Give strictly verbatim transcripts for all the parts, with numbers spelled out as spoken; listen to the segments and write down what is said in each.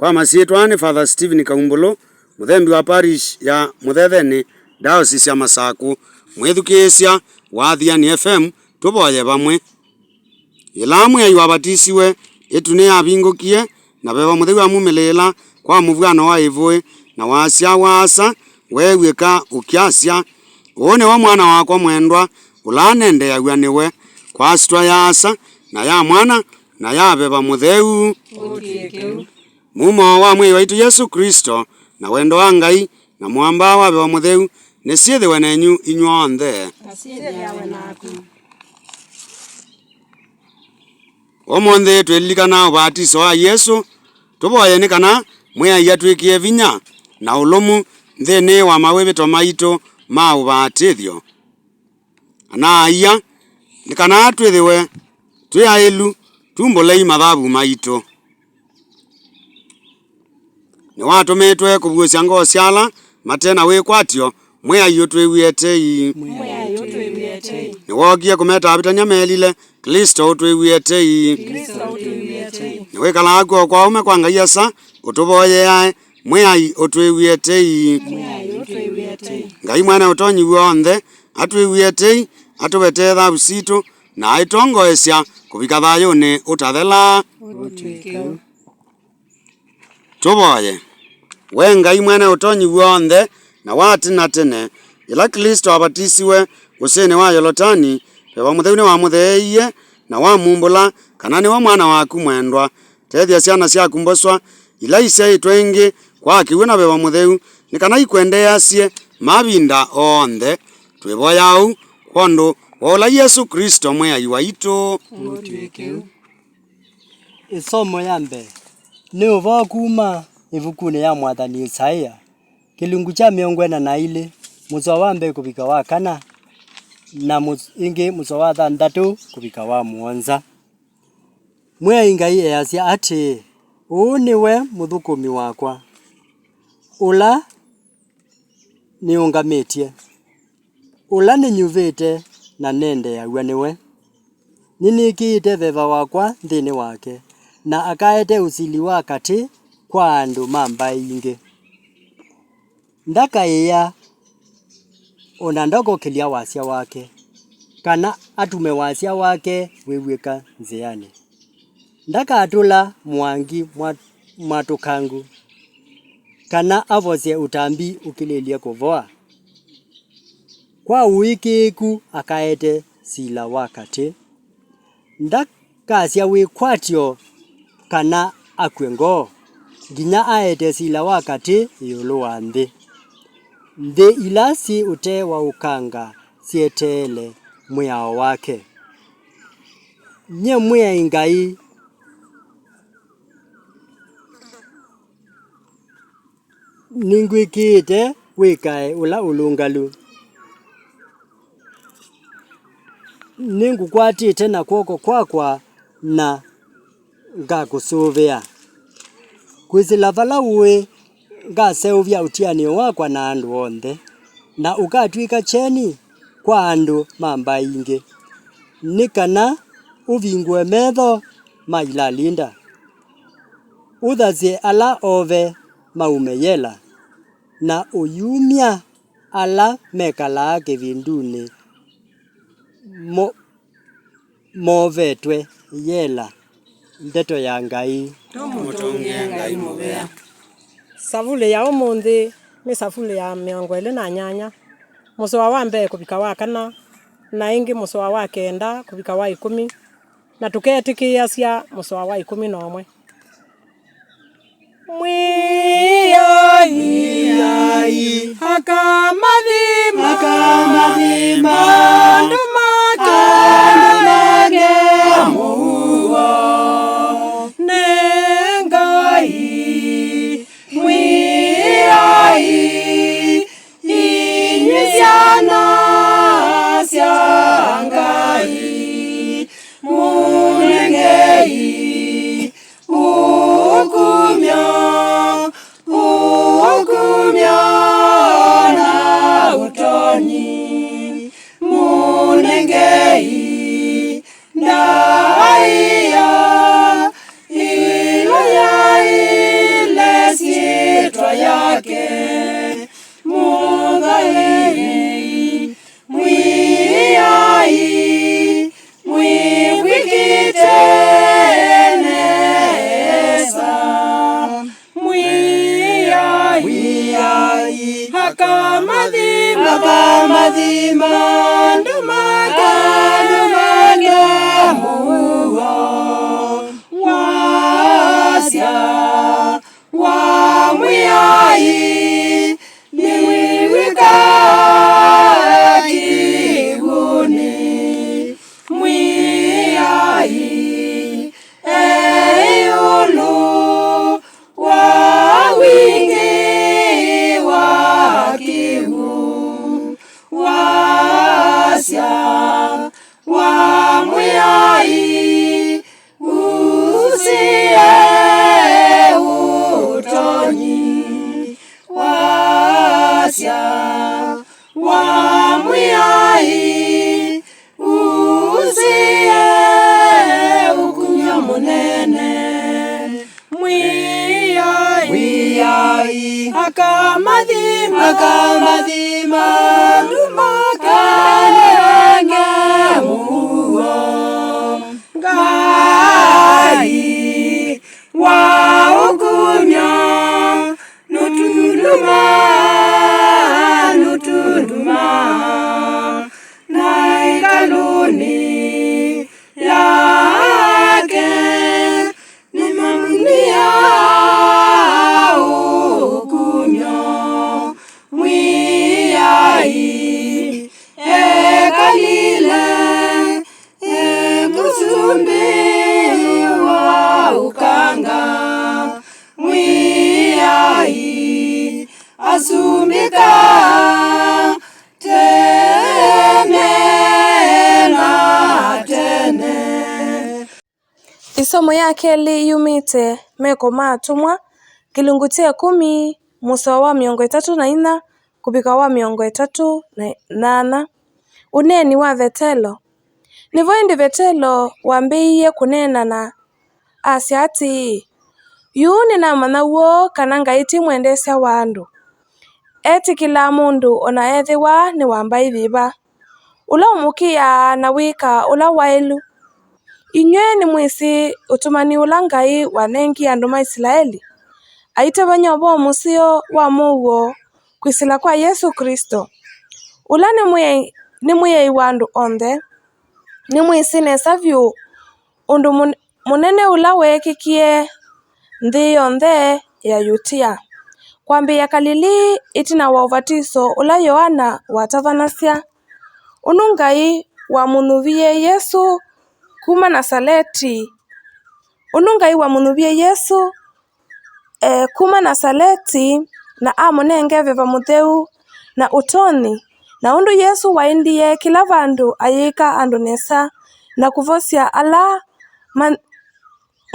Kwa masyĩtwa nĩ Father Stephen Kaumbũlũ, mũthembi wa parish ya Mũthethenĩ, Diocese ya Masakũ. Mwĩthukĩĩsya wa Athiani F M, tũvoye vamwe. Yĩla Mwĩai wavatisiwe, ĩtu nĩyavingũkie, na Veva Mũtheu amumĩlĩĩla kwa mũvw'ano wa ĩvũĩ, na wasya wa Asa weew'ĩka ũkyasya, "Ũũ nĩwe Mwana wakwa mwendwa, ũla nendeeaw'a nĩwe." Kwa syĩtwa ya Asa, na ya Mwana, na ya Veva Mũtheu. Ũtw'ĩke ũu. Mumo wa Mwĩai waitũ Yesũ Klĩsto, na wendo wa Ngai, na mũamba wa Veva Mũtheu, nĩsyĩthĩwe nenyu inyw'onthe. Na syĩthĩawe naku. Ũmũnthĩ twĩlilikana ũvatiso wa Yesũ, tũvoye nĩ kana Mwĩai atwĩkĩe vinya na ũlũmu nthĩnĩ wa mawĩvĩto maitũ ma ũvatĩthyo. Ana-a-ia, nĩ kana twĩthĩwe twĩ aĩlu, tumbũlei mathavu maitũ. Nĩwatũmĩtwe kũvuũsya ngoo sya ala mate na wĩkwatyo. Mwĩai ũtwĩw'ĩe tei. Mwĩai ũtwĩw'ĩe tei. Nĩwookie kũmeta avĩtany'a melile, "Klĩsto ũtwĩw'ĩe tei." Klĩsto ũtwĩw'ĩe tei. Nĩwĩkalaa kw'oko kwa ũme kwa Ngai Asa, ũtũvoyeae. Mwĩai ũtwĩw'ĩe tei. Mwĩai ũtwĩw'ĩe tei. Ngai Mwene Ũtonyi W'onthe atwĩw'ĩe tei, atũvetee thavu sitũ, na aitũtongoesya kũvika thayũnĩ ũtathela. Ũtw'ĩke ũu. Tũvoye. We Ngai Mwene Ũtonyi W'onthe, na wa tene na tene, yĩla Klĩsto avatisiwe ũsĩnĩ wa Yolotani, Veva Mũtheu nĩwamũtheeie na wamumbũla kana nĩwe Mwana waku mwendwa. Tethya syana syaku mboswa ila isyaĩtwe ĩngĩ kwa kĩw'ũ na Veva Mũtheu, nĩ kana ikwendeeasye mavinda onthe. Twĩvoya ũu kwondũ wa ũla Yesũ Klĩsto Mwĩai waitũ. Ũtw'ĩke ũu. Ĩsomo ya mbee nĩ ũvoo kuma ĩvukunĩ ya mwathani Isaia, kĩlungu kya mĩongo ĩna na ilĩ, mũsoa wa mbee kũvika wa kana, na mũs-, ĩngĩ mũsoa wa thanthatũ kũvika wa mũonza. Mwĩai Ngai easya atĩĩ, "Ũũ nĩwe mũthũkũmi wakwa, ũla nĩũngamĩtye, ũla nĩnyuvĩte na nendeeaw'a nĩwe. Nĩnĩkĩĩte veva wakwa nthĩnĩ wake, na akaete ũsili wa katĩ kwa andũ ma mbaĩ ingĩ. Ndakaĩa o na ndokokĩlya wasya wake, kana atume wasya wake wĩw'ĩka nzĩanĩ. Ndakatũla mũangi mwa-, mwatũkangu, kana avosye ũtambi ũkĩlĩlye kũvoa. Kwa ũĩkĩĩku akaete sila wa katĩ. Ndakasya wĩkwatyo kana akw'e ngoo, nginya aete sila wa katĩ ĩũlũ wa nthĩ. Nthĩ ila syĩ ũtee wa ũkanga syeteele mwĩao wake. Nyie Mwĩai Ngai nĩngwĩkĩĩte wĩkae ũla ũlũngalu. Nĩngũkwatĩte na kw'oko kwakwa na ngakũsũvĩa. Kwĩsĩla vala ũĩ, ngaseũvya ũtianĩo wakwa na andũ onthe, na ũkatw'ĩka kyeni kwa andũ ma mbaĩ ingĩ, nĩ kana ũvingũe metho ma ilalinda, ũthasye ala ove maume yela, na ũyumya ala mekalaa kĩvindunĩ mo-, movetwe yela." Ndeto ya Ngai. Tũmũtũngĩe Ngai mũvea. Savulĩ ya ũmũnthĩ nĩ Savulĩ ya mĩongo ĩlĩ na nyanya, mũsoa wa mbee kũvika wa kana, na ĩngĩ mũsoa wa kenda kũvika wa ĩkũmi, na tũketĩkĩĩasya mũsoa wa ĩkũmi na ũmwe. Mwĩai akamathima, akamathima andũ make, andũ make mũuo nĩ Ngai. Mwĩai, inyw'ĩ syana sya Ngai, mũnengei ũkumyo, ũkumyo na Wa Mwĩai ũsie ũtonyi wasya, wa Mwĩai ũsie ũkumyo mũnene. Mwĩai, Mwĩai akamathima, akamathima andũ makanenge mũuo. Ngai wa ũkumyo nũtunduma, nũtunduma na ĩkalũnĩ yake. Nĩmamũnĩa ũkumyo Mwĩai ekalile, e mũsumbĩ wa ũkanga. Mwĩai asumbĩka tene na tene. Ĩsomo ya kelĩ yumĩte Meko ma Atũmwa, kĩlungu kya ĩkũmi, mũsoa wa mĩongo ĩtatũ na inya kũvika wa mĩongo ĩtatũ na nyanya. Ũneeni wa Vetelo. Nĩvo ĩndĩ Vetelo wambĩĩie kũneena na asya atĩĩ, yu nĩnamanya w'o kana Ngai ti mwendeesya wa andũ. Etĩkĩlaa mũndũ o na ethĩwa nĩ wa mbaĩ yĩva. Ũla ũmũkĩaa na wĩkaa ũla waĩlu. Inyw'ĩ nĩmwĩsĩ ũtũmani ũla Ngai wanengie andũ ma Isilaeli, aitavany'a ũvoo mũseo wa mũuo kwĩsĩla kwa Yesũ Klĩsto, ũla nĩ Mwĩai, nĩ Mwĩai wa andũ onthe. Nĩmwĩsĩ nesa vyũ ũndũ mũn-, mũnene ũla weekĩkie nthĩ yonthe ya Yutia, kwambĩĩa Kalilii ĩtina wa ũvatiso ũla Yoana watavanasya. Ũndũ Ngai wamũnyuvie Yesũ kuma Nasaleti, ũndũ Ngai wamũnyuvie Yesũ, e, kuma Nasaleti, na amũnenge Veva Mũtheu na ũtonyi, na ũndũ Yesũ waendie kĩla vandũ ayĩka andũ nesa na kũvosya ala ma-,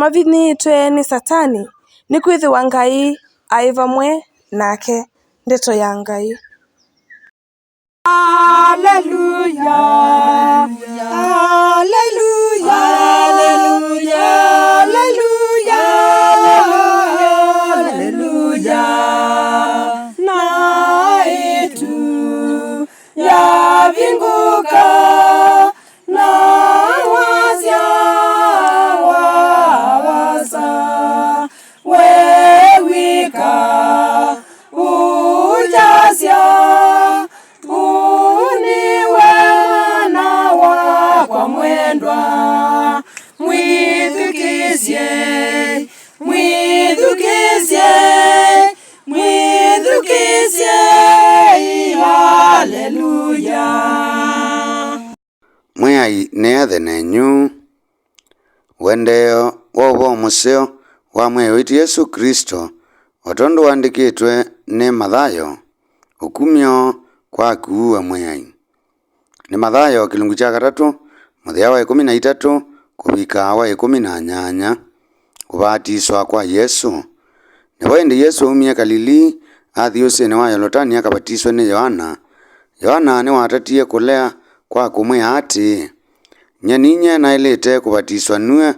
mavinyĩĩtwe nĩ Satani, nĩkwĩthĩwa Ngai aĩ vamwe nake. Ndeto ya Ngai. Aleluya, aleluya, aleluya, aleluya. Na ĩtu yavingũka, na wasya wa Asa, we wĩka ũkyasya, ũũ nĩwe mwana wakwa mwendwa, mwĩthukĩĩsyei, mwĩthukĩĩsyei, mwĩthukĩĩsyei. Aleluya. Mwĩai nĩethe nenyu. Ũendeeo wa ũvoo mũseo wa Mwĩai waitũ Yesũ Klĩsto, o tondũ ũandĩkĩtwe nĩ Mathayo. Ũkumyo kwa akuu a Mwĩai. Nĩ Mathayo kĩlungu kya katatũ, mũthĩa wa ĩkũmi na itatũ kũvika wa ĩkũmi na nyanya. Kũvatiswa kwa Yesũ. Nĩvo ĩndĩ Yesũ aumie Kalilii, athi ũsĩnĩ wa Yolotani akavatiswe nĩ Yoana. Yoana nĩwatatie kũlea kwa kũmwĩa atĩĩ, "Nyie ninyie naĩlĩte kũvatiswa nue,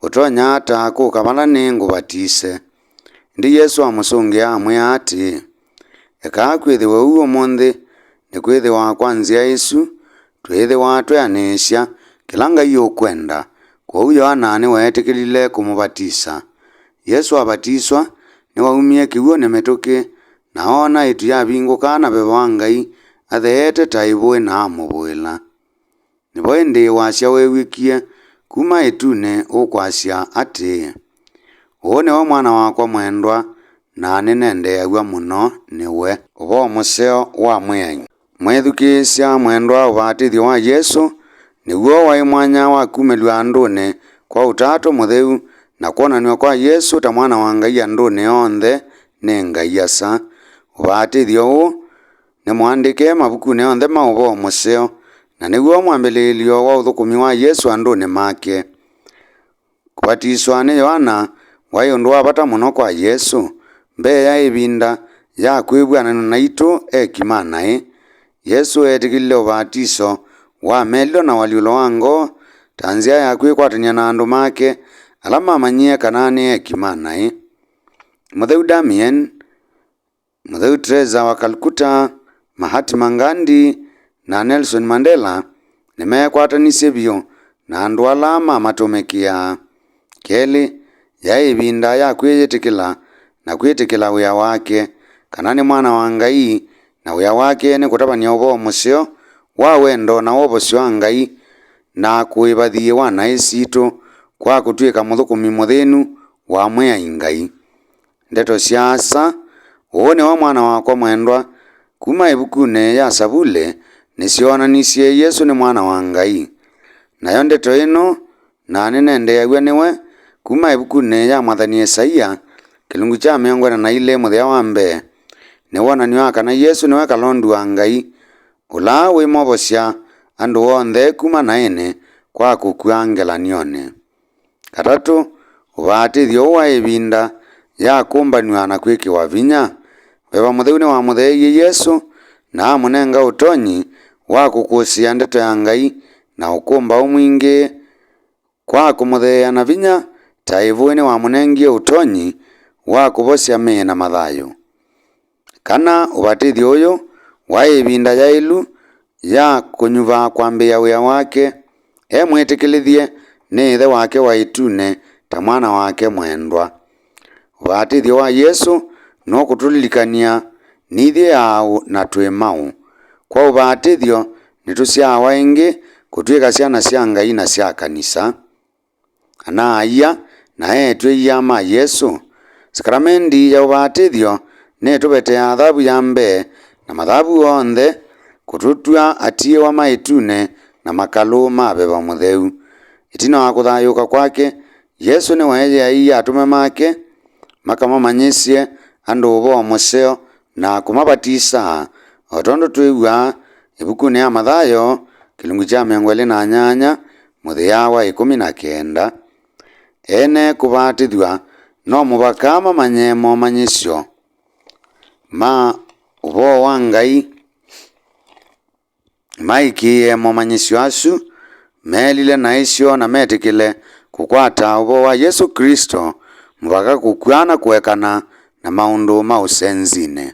ũtonya ata kũka vala nĩĩ ngũvatise?" Ĩndĩ Yesũ amũsũngĩa amwĩa atĩĩ, "Ekaa kwĩthĩwe ũu ũmũnthĩ, nĩkwĩthĩwa kwa nzĩa ĩsu twĩĩthĩwa tweanĩĩsya kĩla Ngai ũkwenda." Kwoou Yoana nĩweetĩkĩlile kũmũvatisa. Yesũ avatiswa, nĩwaumie kĩw'ũnĩ mĩtũkĩ, na oona ĩtu yavingũka na Veva wa Ngai atheete ta ĩvũĩ na amũvũĩla. Nĩvo ĩndĩ wasya weew'ĩkie kuma ĩtunĩ ũkwasya atĩĩ, "Ũũ nĩwe Mwana wakwa mwendwa, na nĩnendeeaw'a mũno nĩwe." Ũvoo mũseo wa Mwĩai. Mwĩthukĩĩsya mwendwa, ũvatĩthyo wa Yesũ nĩw'o waĩ mwanya wa kumĩlw'a andũnĩ kwa Ũtatũ Mũtheu na kwonanw'a kwa Yesũ ta Mwana wa Ngai andũnĩ onthe nĩ Ngai Asa. Ũvatĩthyo ũũ nĩ mũandĩke mavukunĩ onthe ma ũvoo mũseo, na nĩw'o mwambĩlĩĩlyo wa ũthũkũmi wa Yesũ andũnĩ make. Kũvatiswa nĩ Yoana waĩ ũndũ wa vata mũno kwa Yesũ. Mbee ya ĩvinda ya kwĩw'ananw'a naitũ eki ma naĩ, Yesũ eetĩkĩlile ũvatiso wa melilo na ũalyũlo wa ngoo ta nzĩa ya kwĩkwatany'a na andũ make ala mamanyie kana nĩ eki ma naĩ. Mũtheu Damien, Mũtheu Teresa wa Calcutta, Mahatma Gandhi, na Nelson Mandela nĩmeekwatanisye vyũ na andũ ala mamatũmĩkĩaa. Kelĩ, yaĩ ĩvinda ya kwĩyĩtĩkĩla na kwĩtĩkĩla wĩa wake, kana nĩ Mwana wa Ngai, na wĩa wake nĩ kũtavany'a ũvoo mũseo wa wendo na wovosyo wa Ngai, na kũĩva thiĩ wa naĩ sitũ kwa kũtw'ĩka mũthũkũmi mũthĩnu wa Mwĩai Ngai. Ndeto sya Asa, "Ũũ nĩwe mwana wakwa mwendwa," kuma ĩvukunĩ ya Savulĩ, nĩsyoonanisye Yesũ nĩ Mwana wa Ngai. Nayo ndeto ĩno, "Na nĩnendeeaw'a nĩwe," kuma ĩvukunĩ ya mwathani Ĩsaia, kĩlungu kya mĩongo ĩna na ilĩ mũthĩa wa mbee, nĩ wonany'o wa kana Yesũ nĩwe Kalondu wa Ngai, ũla wĩmovosya andũ onthe kuma naĩnĩ kwa kũkw'a ngelany'onĩ. Katatũ, ũvatĩthyo ũũ waĩ ĩvinda ya kũmbanw'a na kwĩkĩwa vinya. Veva Mũtheu nĩwamũtheeie Yesũ na amũnenga ũtonyi wa kũkũsĩĩa ndeto ya Ngai na ũkũmbaũ mwingĩ. Kwa kũmũtheea na vinya ta ĩvũĩ, nĩwamũnengie ũtonyi wa kũvosya mĩĩ na mathayũ. Kana ũvatĩthyo ũyũ waĩ ĩvinda yaĩlu ya kũnyuva kwambĩĩa wĩa wake e mwĩtĩkĩlĩthye nĩ Ĩthe wake wa ĩtunĩ ta Mwana wake mwendwa. Ũvatĩthyo wa Yesũ nũkũtũlilikany'a nithyĩ aaũ na twĩ maũ. Kwa ũvatĩthyo, nĩtũsyaawa ĩngĩ kũtw'ĩka syana sya Ngai na sya kanisa. Ana-a-ia na eĩtu-a-ia ma Yesũ, sakramendi ya ũvatĩthyo nĩtũveteaa thavu ya mbee na mathavu onthe, kũtũtw'a atiĩwa ma ĩtunĩ na makalũ ma Veva Mũtheu. Ĩtina wa kũthayũũka kwake, Yesũ nĩweeyĩaĩie atũme make makamamanyĩsye andũ ũvoo mũseo na kũmavatisa, o tondũ twĩw'aa ĩvukunĩ ya Mathayo, kĩlungu kya mĩongo ĩlĩ na nyanya, mũthĩa wa ĩkũmi na kenda. Ene kũvatĩthw'a no mũvaka mamanye momanyĩsyo ma ũvoo wa Ngai. Maĩkĩĩe momanyĩsyo asu, meelile naĩ syoo na metĩkĩle kũkwata ũvoo wa Yesũ Klĩsto mũvaka kũkw'a na kũekana na maũndũ ma ũsenzinĩ.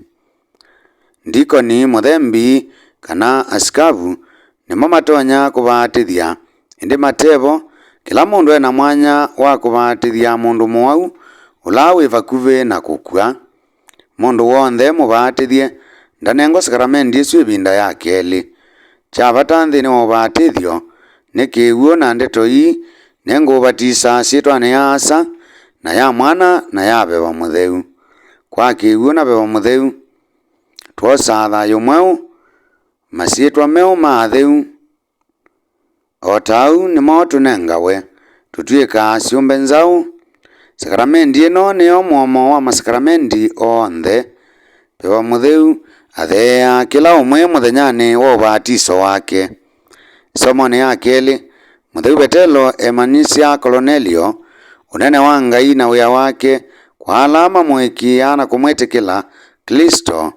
Ndikoni, mũthembi, kana asikavu nĩmo matonya kũvaatĩthya, ĩndĩ mate vo, kĩla mũndũ e na mwanya wa kũvaatĩthya mũndũ mũwau ũla wĩ vakuvĩ na kũkw'a. Mũndũ w'onthe mũvaatĩthye ndanengwa sakramendi ĩsu ĩvinda ya kelĩ. Kya vata nthĩnĩ wa ũvaatĩthyo nĩ kĩw'ũ na ndeto ii, "Nĩngũũvatisa syĩtwanĩ ya Asa, na ya Mwana, na ya Veva Mũtheu." Kwa kĩw'ũ na Veva Mũtheu, twosaa thayũ mweũ, masyĩtwa meũ ma atheu. O ta ũu nĩmo tũnengawe, tũtw'ĩkaa syũmbe nzaũ. Sakramendi ĩno nĩyo mũomo wa masakramendi onthe. Veva Mũtheu atheeaa kĩla ũmwe mũthenyanĩ wa ũvatiso wake. Ĩsomonĩ ya kelĩ, Mũtheu Vetelo emanyĩsya Kolonelio ũnene wa Ngai na wĩa wake kwa ala mamũĩkĩĩaa na kũmwĩtĩkĩla Klĩsto.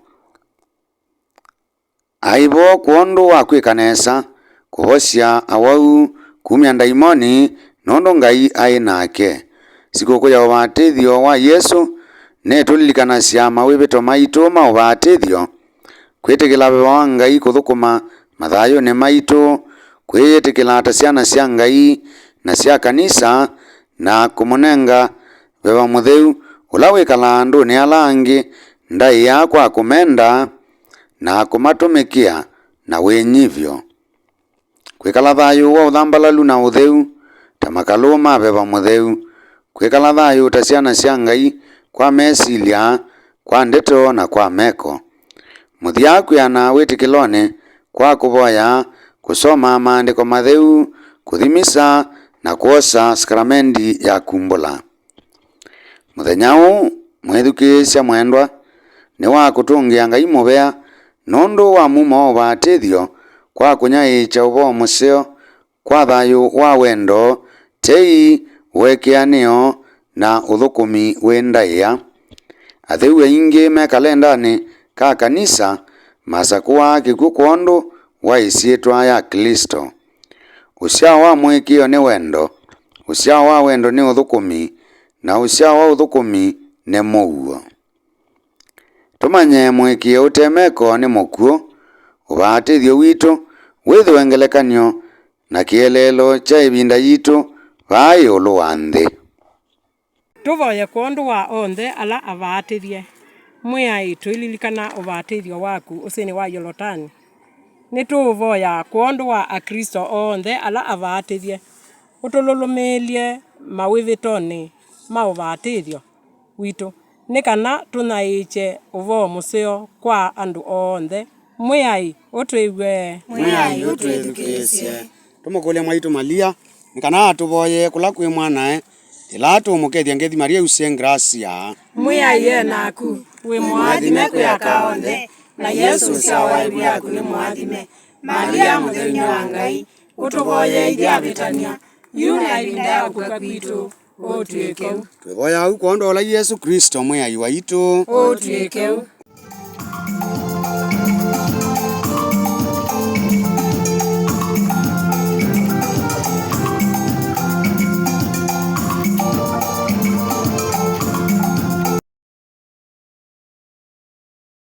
Aĩ vo kwondũ wa kwĩka nesa, kũvosya awau kumya ndaimoni, nũndũ Ngai aĩ nake. Sikũkũ ya ũvatĩthyo wa Yesũ nĩtũlilikanasya mawĩvĩto maitũ ma ũvatĩthyo, kwĩtĩkĩla veva wa Ngai kũthũkũma mathayũnĩ maitũ, kwĩyĩtĩkĩla ta syana sya Ngai na sya kanisa, na kũmũnenga Veva Mũtheu, ũla wĩkalaa andũnĩ ala angĩ ndaĩa kwa kũmenda na kũmatũmĩkĩa na wĩnyivyo. Kwĩkala thayũ wa ũthambalalu na ũtheu, ta makalũ ma Veva Mũtheu. Kwĩkala thayũ ta syana sya Ngai kwa mesilya, kwa ndeto, na kwa meko. Mũthya, kwĩana wĩtĩkĩlonĩ kwa kũvoya, kũsoma Maandĩko Matheu, kũthi misa, na kwosa sakramendi ya kumbũla. Mũthenya ũũ, mwĩthukĩĩsya mwendwa, nĩ wa kũtũngĩa Ngai mũvea nũndũ wa mumo wa ũvatĩthyo kwa kũnyaĩĩkya ũvoo mũseo, kwa thayũ wa wendo, tei, ũekeanĩo, na ũthũkũmi wĩ ndaĩa. Atheu aingĩ me kalendanĩ ka kanisa masakũaa kĩkw'ũ kwondũ wa ĩsyĩtwa ya Klĩsto. Ũsyao wa mũĩkĩĩo nĩ wendo, ũsyao wa wendo nĩ ũthũkũmi, na ũsyao wa ũthũkũmi nĩ mũuo. Tũmanye mũĩkĩĩo ũte meko nĩ mũkw'ũ, ũvatĩthyo witũ wĩthĩwe ngelekany'o na kĩeleelo kya ĩvinda yitũ vaa ĩũlũ wa nthĩ. Tũvoye kwondũ wa onthe ala avaatĩthye. Mwĩai, tũililikana ũvatĩthyo waku ũsĩnĩ wa Yolotani. Nĩtũũvoya kwondũ wa Aklĩsto onthe ala avaatĩthye. Ũtũlũlũmĩĩlye mawĩvĩtonĩ ma ũvatĩthyo witũ, nĩ kana tũnyaĩĩkye ũvoo mũseo kwa andũ onthe. Mwĩai, ũtwĩw'e. Mwĩai, ũtwĩthukĩĩsye. Tũmũkũlye mwaitũ Malia nĩ kana atũvoyee kũla kwĩ mwanae, ĩla tũũmũkethya ngethi Maria ĩusye ngrasya. Mwĩai e naku, wĩ mũathime kwĩ aka onthe, na Yesũ ũsyao wa ĩvu yaku nĩ mũathime. Malia mũtheu nĩ wa Ngai, ũtũvoyee ithyĩ avĩtany'a, yu na ĩvinda ya kũkw'a kwitũ. Ũtw'ĩke ũu. Twĩvoya ũu kwondũ wa ũla Yesũ Klĩsto Mwĩai waitũ. Ũtw'ĩke ũu.